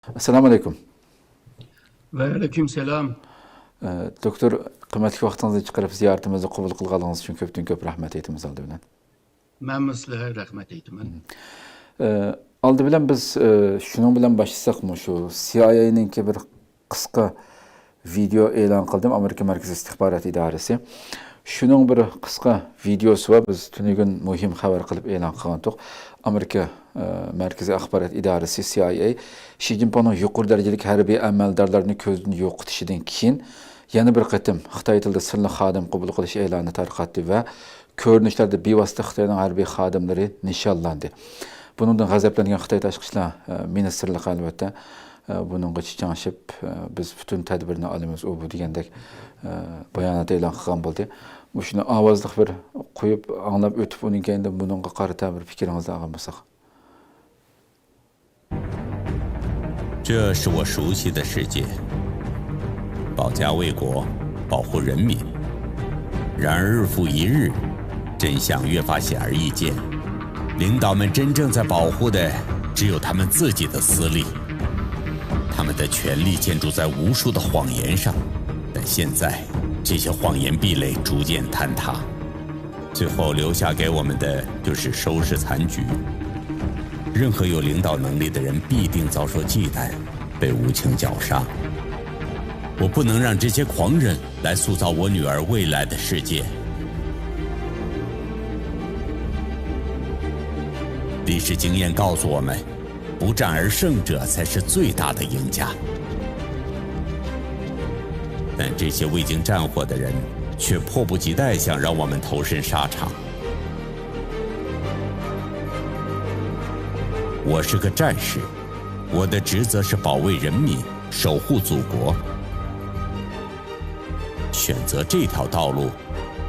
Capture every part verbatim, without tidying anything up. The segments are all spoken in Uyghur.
ئەسسالامۇ ئەلەيكۇم. ۋەئەلەيكۇم سالام. ئە، دوكتور، قىممەتلىك ۋاقتىڭىزنى چىقىرىپ زىيارىتىمىزنى قوبۇل قىلغانلىقىڭىز ئۈچۈن كۆپتىن كۆپ رەھمەت ئېيتىمىز ئالدى بىلەن. مەنمۇ سىلەرگە رەھمەت ئېيتىمەن. ئە، ئالدى بىلەن بىز، ئە، شۇنىڭ بىلەن باشلىساق، مۇشۇ سىئايئەينىڭكى بىر قىسقا ۋىدېئو ئېلان قىلدىم، ئامېرىكا مەركىزىي ئىستىخبارات ئىدارىسى. شۇنىڭ بىر قىسقا ۋىدېئوسى بار، بىز تۈنۈگۈن مۇھىم خەۋەر قىلىپ ئېلان قىلغانتۇق. ئامېرىكا، ئە، مەركىزىي ئاخبارات ئىدارىسى، سىئايئەي، شى جىنپىڭنىڭ يۇقىرى دەرىجىلىك ھەربىي ئەمەلدارلارنى كۆزدىن يوقىتىشىدىن كېيىن، يەنە بىر قېتىم خىتاي تىلىدا سىرلىق خادىم قوبۇل قىلىش ئېلانى تارقاتتى ۋە كۆرۈنۈشلەردە بىۋاسىتە خىتاينىڭ ھەربىي خادىملىرى نىشانلاندى. بۇنىڭدىن غەزەپلەنگەن خىتاي تاشقى ئىشلار، ئە، مىنىستىرلىقى، ئەلۋەتتە، ئە، بۇنىڭغا چىچاڭشىپ، ئە، بىز پۈتۈن تەدبىرنى ئالىمىز، ئۇ بۇ دېگەندەك، ئە، بايانات ئېلان قىلغان بولدى. مۇشۇنى ئاۋازلىق بىر قويۇپ ئاڭلاپ ئۆتۈپ، ئۇنىڭ كەينىدىن بۇنىڭغا قارىتا بىر پىكرىڭىزنى ئاڭلىمىساق. 这是我熟悉的世界，保家卫国，保护人民。然而，日复一日，真相越发显而易见。领导们真正在保护的，只有他们自己的私利。他们的权力建筑在无数的谎言上，但现在，这些谎言壁垒逐渐坍塌。最后留下给我们的，就是收拾残局。任何有领导能力的人，必定遭受忌惮，被无情绞杀。我不能让这些狂人来塑造我女儿未来的世界。历史经验告诉我们，不战而胜者才是最大的赢家。但这些未经战火的人，却迫不及待想让我们投身沙场。我是个战士，我的职责是保卫人民，守护祖国。选择这条道路，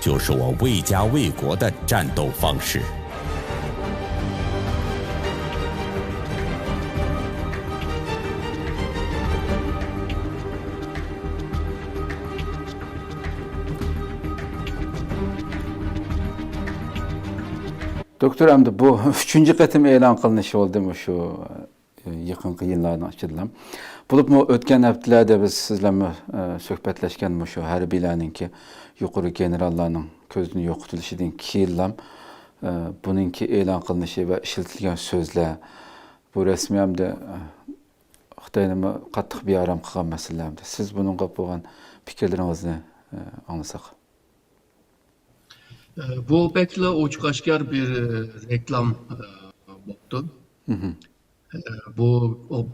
就是我为家为国的战斗方式。 دوكتور، ئەمدى بۇ ئۈچىنچى قېتىم ئېلان قىلىنىشى بولدى مۇشۇ يېقىنقى يىللارنىڭ ئىچىدىلا. بولۇپمۇ ئۆتكەن ھەپتىلەردە بىز سىزلەرمۇ، ئە، سۆھبەتلەشكەن مۇشۇ ھەربىيلەرنىڭكى يۇقىرى گېنېراللارنىڭ كۆزدىن يوقىتىلىشىدىن كېيىنلا، ئە، بۇنىڭكى ئېلان قىلىنىشى ۋە ئىشلىتىلگەن سۆزلەر، بۇ رەسمىي ھەمدە، ئە، خىتاينىمۇ قاتتىق بىئارام قىلغان مەسىلىلەر. سىز بۇنىڭغا بولغان پىكىرلىرىڭىزنى، ئە، ئاڭلىساق. بۇ بەكلا ئوچۇق ئاشكار بىر رېكلام بوپتۇ. بۇ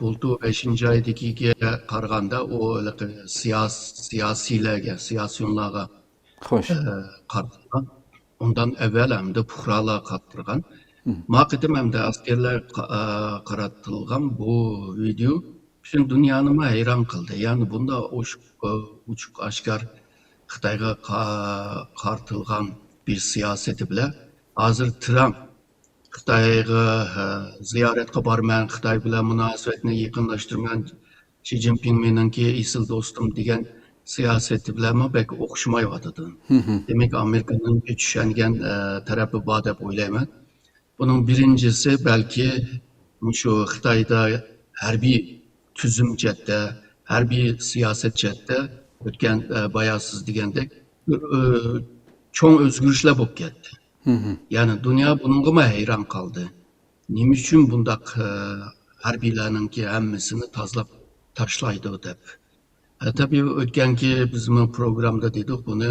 بۇلتۇر بەشىنچى ئايدىكىگە قارىغاندا، ئۇ ھېلىقى سىياس-، سىياسىيلەرگە، سىياسىيونلارغا، خوش. قارىتىلغان. ئۇندىن ئەۋۋەل ھەمدە پۇقرالارغا قارىتىلغان. ما قېتىم ھەمدە ئەسكەرلەر قا-، قارىتىلغان بۇ ۋىدېو پۈتۈن دۇنيانىمۇ ھەيران قىلدى. يەنى بۇنداق ئوچۇق، ئوچۇق ئاشكار خىتايغا قا-، قارىتىلغان بىر سىياسىتى بىلەن ھازىر ترامپ خىتايغا، ھە، زىيارەتكە بارىمەن، خىتاي بىلەن مۇناسىۋەتنى يېقىنلاشتۇرىمەن، شى جىنپىڭ مېنىڭكى ئېسىل دوستۇم دېگەن سىياسىتى بىلەنمۇ بەك ئوخشىمايۋاتىدۇ. دېمەك، ئامېرىكىنىڭ چۈشەنگەن، ئە، تەرەپى بار دەپ ئويلايمەن. بۇنىڭ بىرىنچىسى، بەلكى مۇشۇ خىتايدا ھەربىي تۈزۈم جەھەتتە، ھەربىي سىياسەت جەھەتتە ئۆتكەن، ئە، بايا سىز دېگەندەك بىر، ئە، چوڭ ئۆزگىرىشلەر بولۇپ كەتتى. يەنى دۇنيا بۇنىڭغىمۇ ھەيران قالدى. نېمە ئۈچۈن بۇنداق، ئە، ھەربىيلەرنىڭكى ھەممىسىنى تازىلاپ تاشلايدۇ دەپ. ئە، تەبىئىي، ئۆتكەنكى بىزمۇ پروگراممىدا دېدۇق بۇنى،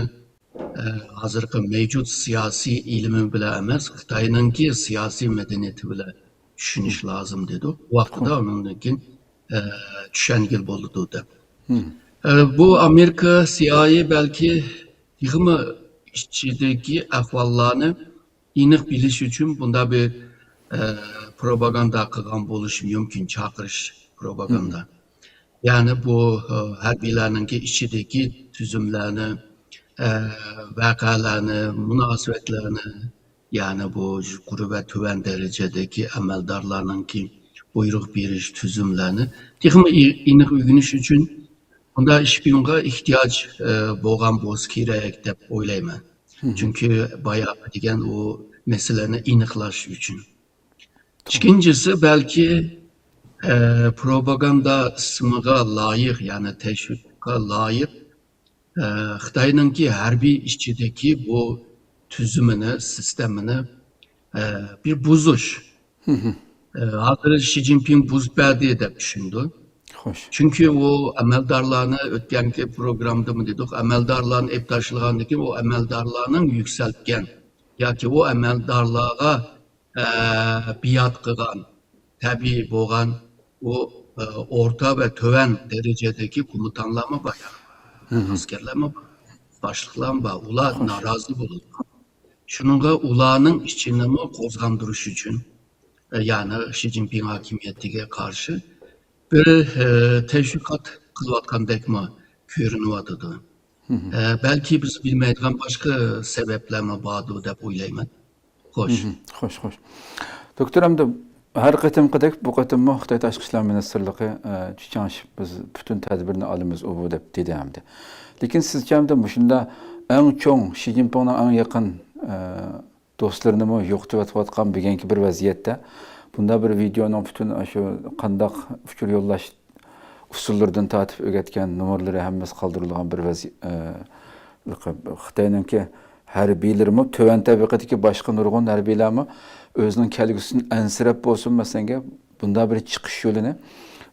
ئە، ھازىرقى مەۋجۇت سىياسىي ئىلمى بىلەن ئەمەس، خىتاينىڭكى سىياسىي مەدەنىيىتى بىلەن چۈشىنىش لازىم دېدۇق. بۇ ۋاقىتتا ئۇنىڭدىن كېيىن، ئە، چۈشەنگىلى بولىدۇ دەپ. ئە، بۇ ئامېرىكا سىئايئېي بەلكى تېخىمۇ ئىچىدىكى ئەھۋاللارنى ئېنىق بىلىش ئۈچۈن بۇنداق بىر، ئە، پروپاگاندا قىلغان بولۇشى مۇمكىن، چاقىرىش پروپاگاندا. يەنى بۇ، ئە، ھەربىيلەرنىڭكى ئىچىدىكى تۈزۈملەرنى، ئە، ۋەقەلەرنى، مۇناسىۋەتلەرنى، يەنى بۇ يۇقىرى ۋە تۆۋەن دەرىجىدىكى ئەمەلدارلارنىڭكى بۇيرۇق بېرىش تۈزۈملەرنى تېخىمۇ ئېنىق ئۆگىنىش ئۈچۈن بۇنداق شپىيونغا ئېھتىياج، ئە، بولغان بولسا كېرەك دەپ ئويلايمەن. چۈنكى باياقى دېگەن ئۇ مەسىلىنى ئېنىقلاش ئۈچۈن. ئىككىنچىسى، بەلكى ئە، پروپاگاندا ئىسمىغا لايىق، يەنى تەشۋىققا لايىق، ئە، خىتاينىڭكى ھەربىي ئىچىدىكى بۇ تۈزۈمىنى، سىستېمىنى، ئە، بىر بۇزۇش. ئە، ھازىر شى جىنپىڭ بۇزۇپ بەردى دەپ چۈشىنىدۇ. خوش. چۈنكى ئۇ ئەمەلدارلارنى، ئۆتكەنكى پروگراممىدىمۇ دېدۇق، ئەمەلدارلارنى ئېلىپ تاشلىغاندىن كېيىن ئۇ ئەمەلدارلارنىڭ يۈكسەلتكەن ياكى ئۇ ئەمەلدارلارغا، ئە، بىئات قىلغان، تەبىئىي بولغان ئۇ، ئە، ئورتا ۋە تۆۋەن دەرىجىدىكى قومۇتانلارمۇ بار، يا ئەسكەرلەرمۇ بار، باشلىقلارمۇ بار. ئۇلار نارازى بولىدۇ. شۇنىڭغا ئۇلارنىڭ ئىچىنىمۇ قوزغاندۇرۇش ئۈچۈن، ئە، يەنى شى جىنپىڭ ھاكىمىيىتىگە قارشى بىر، ئە، تەشۋىقات قىلىۋاتقاندەكمۇ كۆرۈنۈۋاتىدۇ. ئە، بەلكى بىز بىلمەيدىغان باشقا سەۋەبلەرمۇ باردۇ دەپ ئويلايمەن. خوش. خوش، خوش. دوكتور، ئەمدى ھەر قېتىمقىدەك بۇ قېتىممۇ خىتاي تاشقى ئىشلار مىنىستىرلىقى، ئە، چىچاڭشىپ، بىز پۈتۈن تەدبىرنى ئالىمىز ئۇ بۇ دەپ دېدى ئەمدى. لېكىن سىزچە ئەمدى مۇشۇنداق ئەڭ چوڭ، شى جىنپىڭنىڭ ئەڭ يېقىن، ئە، دوستلىرىنىمۇ يوقىتىۋېتىۋاتقان بۈگۈنكى بىر ۋەزىيەتتە بۇنداق بىر ۋىدېئونىڭ پۈتۈن شۇ قانداق ئۇچۇر يوللاش ئۇسۇللىرىدىن تارتىپ ئۆگەتكەن نومۇرلىرى ھەممىسى قالدۇرۇلغان بىر ۋەزىيەت. خىتاينىڭكى ھەربىيلىرىمۇ، تۆۋەن تەبىقىدىكى باشقا نۇرغۇن ھەربىيلەرمۇ ئۆزىنىڭ كەلگۈسىدىن ئەنسىرەپ بولسۇن، مەسىلەنگە، بۇنداق بىر چىقىش يولىنى،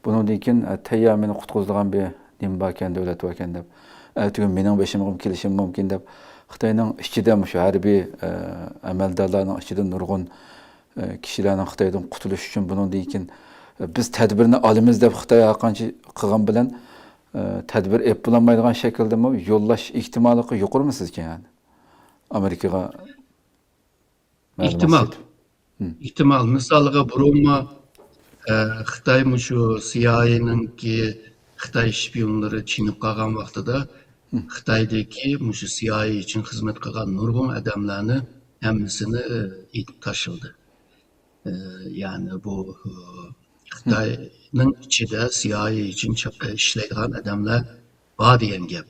بۇنىڭدىن كېيىن، ئە، تەييار مېنى قۇتقۇزىدىغان بىر نېمە باركەن، دۆلەت باركەن دەپ، ئەتىگۈن مېنىڭ بېشىمغىمۇ كېلىشىمۇ مۇمكىن دەپ، خىتاينىڭ ئىچىدە مۇشۇ ھەربىي، ئە، ئەمەلدارلارنىڭ ئىچىدە نۇرغۇن، ئە، كىشىلەرنىڭ خىتايدىن قۇتۇلۇش ئۈچۈن بۇنىڭدىن كېيىن، ئە، بىز تەدبىرنى ئالىمىز دەپ خىتاي ھەرقانچە قىلغان بىلەن، ئە، تەدبىر ئېلىپ بولالمايدىغان شەكىلدىمۇ يوللاش ئېھتىماللىقى يۇقىرىمۇ سىزچە، يەنى؟ ئامېرىكىغا مەلۇمات ئېھتىمال. سېتىپ. ئېھتىمال. مىسالغا، بۇرۇنمۇ، ئە، خىتاي مۇشۇ سىئايېنىڭكى خىتاي شپىيونلىرى چېنىپ قالغان ۋاقتىدا خىتايدىكى مۇشۇ سىئايې ئۈچۈن خىزمەت قىلغان نۇرغۇن ئادەملەرنى ھەممىسىنى، ئە، ئېتىپ تاشلىدى. ئە، يەنى بۇ، ئە، خىتاينىڭ ئىچىدە سىئايې ئۈچۈن چا-، ئىشلەيدىغان ئادەملەر بار دېگەن گەپ.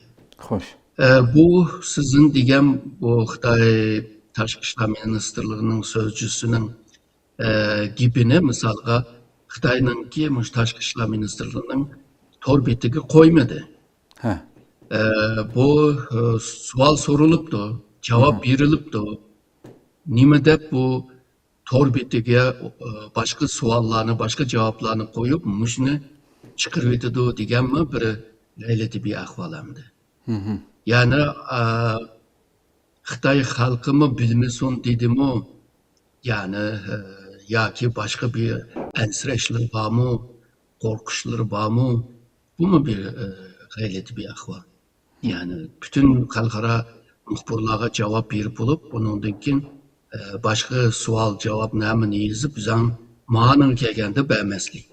خوش. ئە، بۇ سىزنىڭ دېگەن بۇ خىتاي تاشقى ئىشلار مىنىستىرلىقىنىڭ سۆزچىسىنىڭ، ئە، گېپىنى، مىسالغا، خىتاينىڭكى مۇشۇ تاشقى ئىشلار مىنىستىرلىقىنىڭ تور بېتىگە قويمىدى. ھە. ئە، بۇ، ئە، سوئال سورىلىپتۇ، جاۋاب بېرىلىپتۇ. نېمە دەپ بۇ تور بېتىگە، ئە، باشقا سوئاللارنى، باشقا جاۋابلارنى قويۇپ، مۇشۇنى چىقىرىۋېتىدۇ دېگەنمۇ بىر غەيرىي تەبىئىي ئەھۋال ئەمدى. يەنى، ئە، خىتاي خەلقىمۇ بىلمىسۇن دېدىمۇ، يەنى، ئە، ياكى باشقا بىر ئەنسىرەشلىرى بارمۇ، قورقۇشلىرى بارمۇ؟ بۇمۇ بىر، ئە، غەيرىي تەبىئىي ئەھۋال. يەنى پۈتۈن خەلقئارا مۇخبىرلارغا جاۋاب بېرىپ بولۇپ، ئۇنىڭدىن كېيىن، ئە، باشقا سوئال، جاۋاب نامىنى يېزىپ، بىزنىڭ ماڭا كەلگەندە بەرمەسلىك.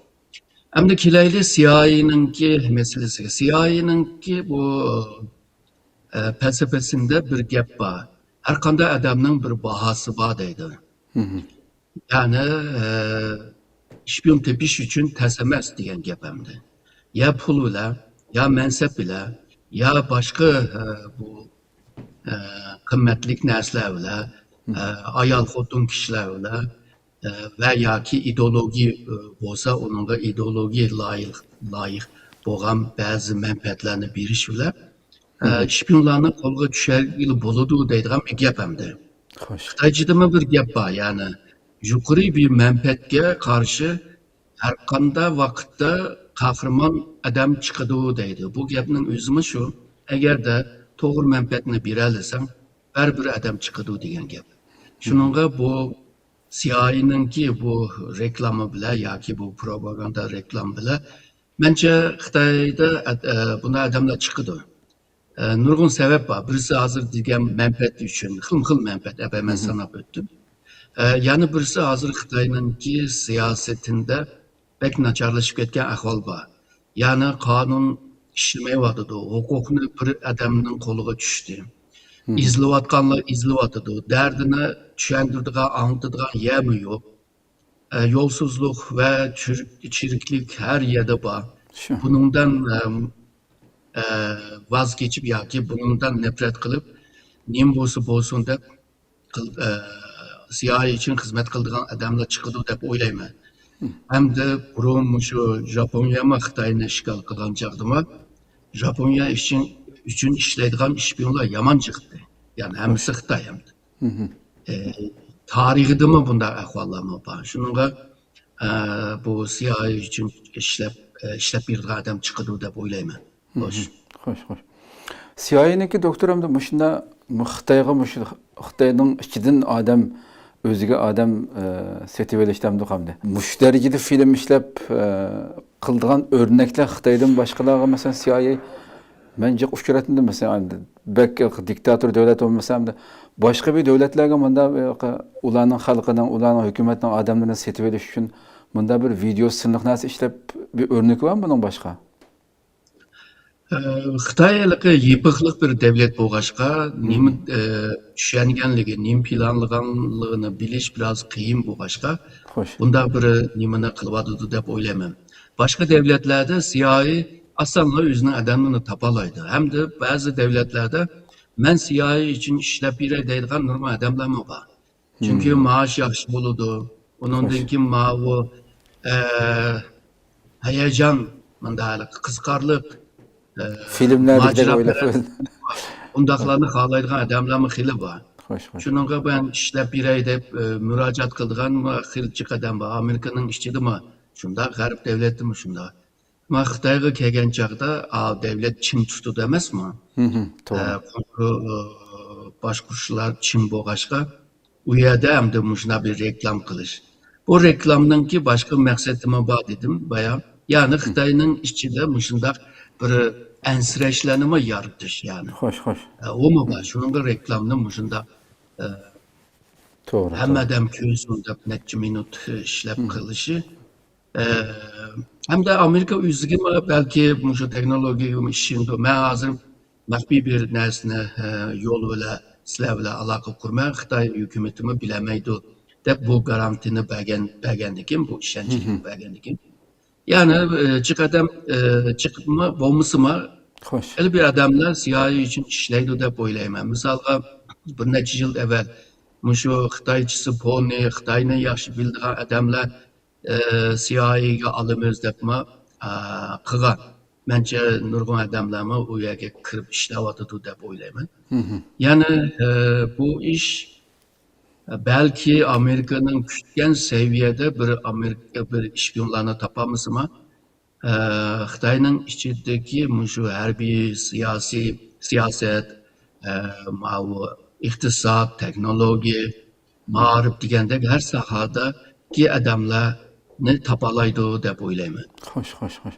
ئەمدى كېلەيلى سىئايېنىڭكى مەسىلىسىگە. سىئايېنىڭكى بۇ، ئە، پەلسەپىسىندە بىر گەپ بار. ھەر قانداق ئادەمنىڭ بىر باھاسى بار دەيدۇ. يەنى، ئە، شپىيون تېپىش ئۈچۈن تەس ئەمەس دېگەن گەپ ئەمدى. يا پۇل بىلەن، يا مەنسەپ بىلەن، يا باشقا، ئە، بۇ، ئە، قىممەتلىك نەرسىلەر بىلەن، ئە، ئايال خوتۇن كىشىلەر بىلەن، ئە، ۋە ياكى ئىدېئولوگىيە، ئە، بولسا، ئۇنىڭغا ئىدېئولوگىيە لايىق، لايىق بولغان بەزى مەنپەئەتلەرنى بېرىش بىلەن، ئە، شپىيونلارنى قولغا چۈشۈرگىلى بولىدۇ دەيدىغان بىر گەپ ئەمدى. خوش. خىتايچىدىمۇ بىر گەپ بار، يەنى يۇقىرى بىر مەنپەئەتكە قارشى ھەر قانداق ۋاقىتتا قەھرىمان ئادەم چىقىدۇ دەيدۇ. بۇ گەپنىڭ ئۆزىمۇ شۇ، ئەگەردە توغرا مەنپەئەتنى بېرەلىسەڭ، بەرىبىر ئادەم چىقىدۇ دېگەن گەپ. شۇنىڭغا بۇ سىئايېنىڭكى بۇ رېكلاما بىلەن ياكى بۇ پروپاگاندا رېكلاما بىلەن، مەنچە خىتايدا ئەد-، ئە، بۇنداق ئادەملەر چىقىدۇ. ئە، نۇرغۇن سەۋەب بار. بىرسى ھازىر دېگەن مەنپەئەت ئۈچۈن، خىلمۇ خىل مەنپەئەت، ئەبەد مەن ساناپ ئۆتتۈم. ئە، يەنە بىرسى ھازىر خىتاينىڭكى سىياسىتىندە بەك ناچارلىشىپ كەتكەن ئەھۋال بار. يەنى قانۇن ئىشلىمەيۋاتىدۇ، ھوقۇقنى بىر ئادەمنىڭ قولىغا چۈشتى. ئېزىلىۋاتقانلار ئېزىلىۋاتىدۇ، دەردىنى چۈشەندۈرىدىغان، ئاڭلىتىدىغان يەرمۇ يوق. ئە، يولسىزلىق ۋە چىر-، چىرىكلىك ھەر يەردە بار. شۇ. بۇنىڭدىن، ئەم، ئە، ۋاز كېچىپ ياكى بۇنىڭدىن نەپرەت قىلىپ، نېمە بولسا بولسۇن دەپ قىل-، ئە، سىياسىي ئۈچۈن خىزمەت قىلىدىغان ئادەملەر چىقىدۇ دەپ ئويلايمەن. ھەمدە بۇرۇن مۇشۇ ژاپونىيەمۇ خىتاينى ئىشغال قىلغان چاغدىمۇ ژاپونىيە ئۈچۈن، ئۈچۈن ئىشلەيدىغان ئىشپىيونلار يامان چىقتى. يەنى ھەممىسى خىتاي ھەمدە. ئە، تارىخىدىمۇ بۇنداق ئەھۋاللارمۇ بار. شۇنىڭغا، ئە، بۇ سىئايئې ئۈچۈن ئىشلەپ، ئە، ئىشلەپ بېرىدىغان ئادەم چىقىدۇ دەپ ئويلايمەن. خوش. خوش، خوش. سىئايئېنىڭكى دوكتور ئەمدى مۇشۇنداق مۇ-، خىتايغا مۇشۇ خىتاينىڭ ئىچىدىن ئادەم، ئۆزىگە ئادەم، ئە، سېتىۋېلىش دەمدۇق ئەمدى. مۇشۇ دەرىجىدە فىلىم ئىشلەپ، ئە، قىلىدىغان ئۆرنەكلەر خىتايدىن باشقىلارغا، مەسىلەن، سىئايئې مەن جىق ئۇچراتمىدىم، مەسىلەن، ئەمدى بەك دىكتاتور دۆلەت بولمىسا ئەمدى باشقا بىر دۆلەتلەرگە مۇنداق، ئۇلارنىڭ خەلقىنىڭ، ئۇلارنىڭ ھۆكۈمەتنىڭ ئادەملىرىنى سېتىۋېلىش ئۈچۈن مۇنداق بىر ۋىدېئو سىنىق نەرسە ئىشلەپ بىر ئۆرنىكى بارمۇ بۇنىڭ باشقا؟ ئە، خىتاي ھېلىقى يېپىقلىق بىر دەۋلەت بولغاچقا، نېمە، ئە، چۈشەنگەنلىكى، نېمە پىلانلىغانلىقىنى بىلىش بىراز قىيىن بولغاچقا، خوش. بۇنداق بىر نېمىنى قىلىۋاتىدۇ دەپ ئويلايمەن. باشقا دەۋلەتلەردە سىئايئې ئاسانلا ئۆزىنىڭ ئادەملىرىنى تاپالايدۇ. ھەمدە بەزى دەۋلەتلەردە مەن سىئايئې ئۈچۈن ئىشلەپ بېرەي دەيدىغان نۇرغۇن ئادەملەرمۇ بار. چۈنكى مائاش ياخشى بولىدۇ. ئۇنىڭدىن كېيىن ماۋۇ، ئە، ھەيەجان، مۇنداق قىزىقارلىق، ئە، فىلىملەردىكىدەك ماجىراپەرەس، ئويلاپ. ئۇنداقلارنى خالايدىغان ئادەملەرمۇ خېلى بار. خوش، خوش. شۇنىڭغا مەن ئىشلەپ بېرەي دەپ، ئە، مۇراجىئەت قىلىدىغان خېلى جىق ئادەم بار. ئامېرىكىنىڭ ئىچىدىمۇ شۇنداق، غەرب دەۋلەتتىمۇ شۇنداق. ئەمما خىتايغا كەلگەن چاغدا، ئا، دەۋلەت چىڭ تۇتىدۇ ئەمەسمۇ؟ ھىم، ھىم، توغرا. ئە، كونترول، ئە، باشقۇرۇشلار چىڭ بولغاچقا، ئۇ يەردە ئەمدى مۇشۇنداق بىر رېكلام قىلىش. بۇ رېكلامنىڭكى باشقا مەقسىتىمۇ بار دېدىم بايا. يەنى خىتاينىڭ ئىچىدە مۇشۇنداق بىر ئەنسىرەشلەرنىمۇ يارىتىش يەنى. خوش، خوش. ئە، ئۇمۇ بار. شۇنىڭغا رېكلامنى مۇشۇنداق، ئە، توغرا، ھەممە توغرا. ئادەم كۆرسۇن دەپ نەچچە مىنۇت ئىشلەپ قىلىشى. ئە، ھەمدە ئامېرىكا ئۆزىگىمۇ بەلكى مۇشۇ تېخنولوگىيەگىمۇ ئىشىنىدۇ. مەن ھازىر مەخپىي بىر نەرسىنى، ئە، يول بىلەن سىلەر بىلەن ئالاقە قۇرىمەن، خىتاي ھۆكۈمىتىمۇ بىلەلمەيدۇ دەپ بۇ گارانتىنى بەرگەن، بەرگەندىكىن، بۇ ئىشەنچنى بەرگەندىكىن. يەنى، ئە، جىق ئادەم، ئە، جىقمۇ بولمىسىمۇ، خوش. خېلى بىر ئادەملەر سىئايئې ئۈچۈن ئىشلەيدۇ دەپ ئويلايمەن. مىسالغا، بىر نەچچە يىل ئەۋۋەل مۇشۇ خىتايچىسى پونى، خىتاينى ياخشى بىلىدىغان ئادەملەر، ئە، سىئايئېگە ئالىمىز دەپمۇ، ئە، قىلغان. مەنچە نۇرغۇن ئادەملەرمۇ ئۇ يەرگە كىرىپ ئىشلەۋاتىدۇ دەپ ئويلايمەن. يەنى، ئە، بۇ ئىش بەلكى ئامېرىكىنىڭ كۈتكەن سەۋىيەدە بىر ئامېرىكا بىر ئىشپىيونلارنى تاپالمىسىمۇ، ئە، خىتاينىڭ ئىچىدىكى مۇشۇ ھەربىي، سىياسىي، سىياسەت، ئە، ماۋۇ ئىقتىساد، تېخنولوگىيە، مائارىپ دېگەندەك ھەر ساھەدىكى ئادەملەرنى تاپالايدۇ دەپ ئويلايمەن. خوش، خوش، خوش.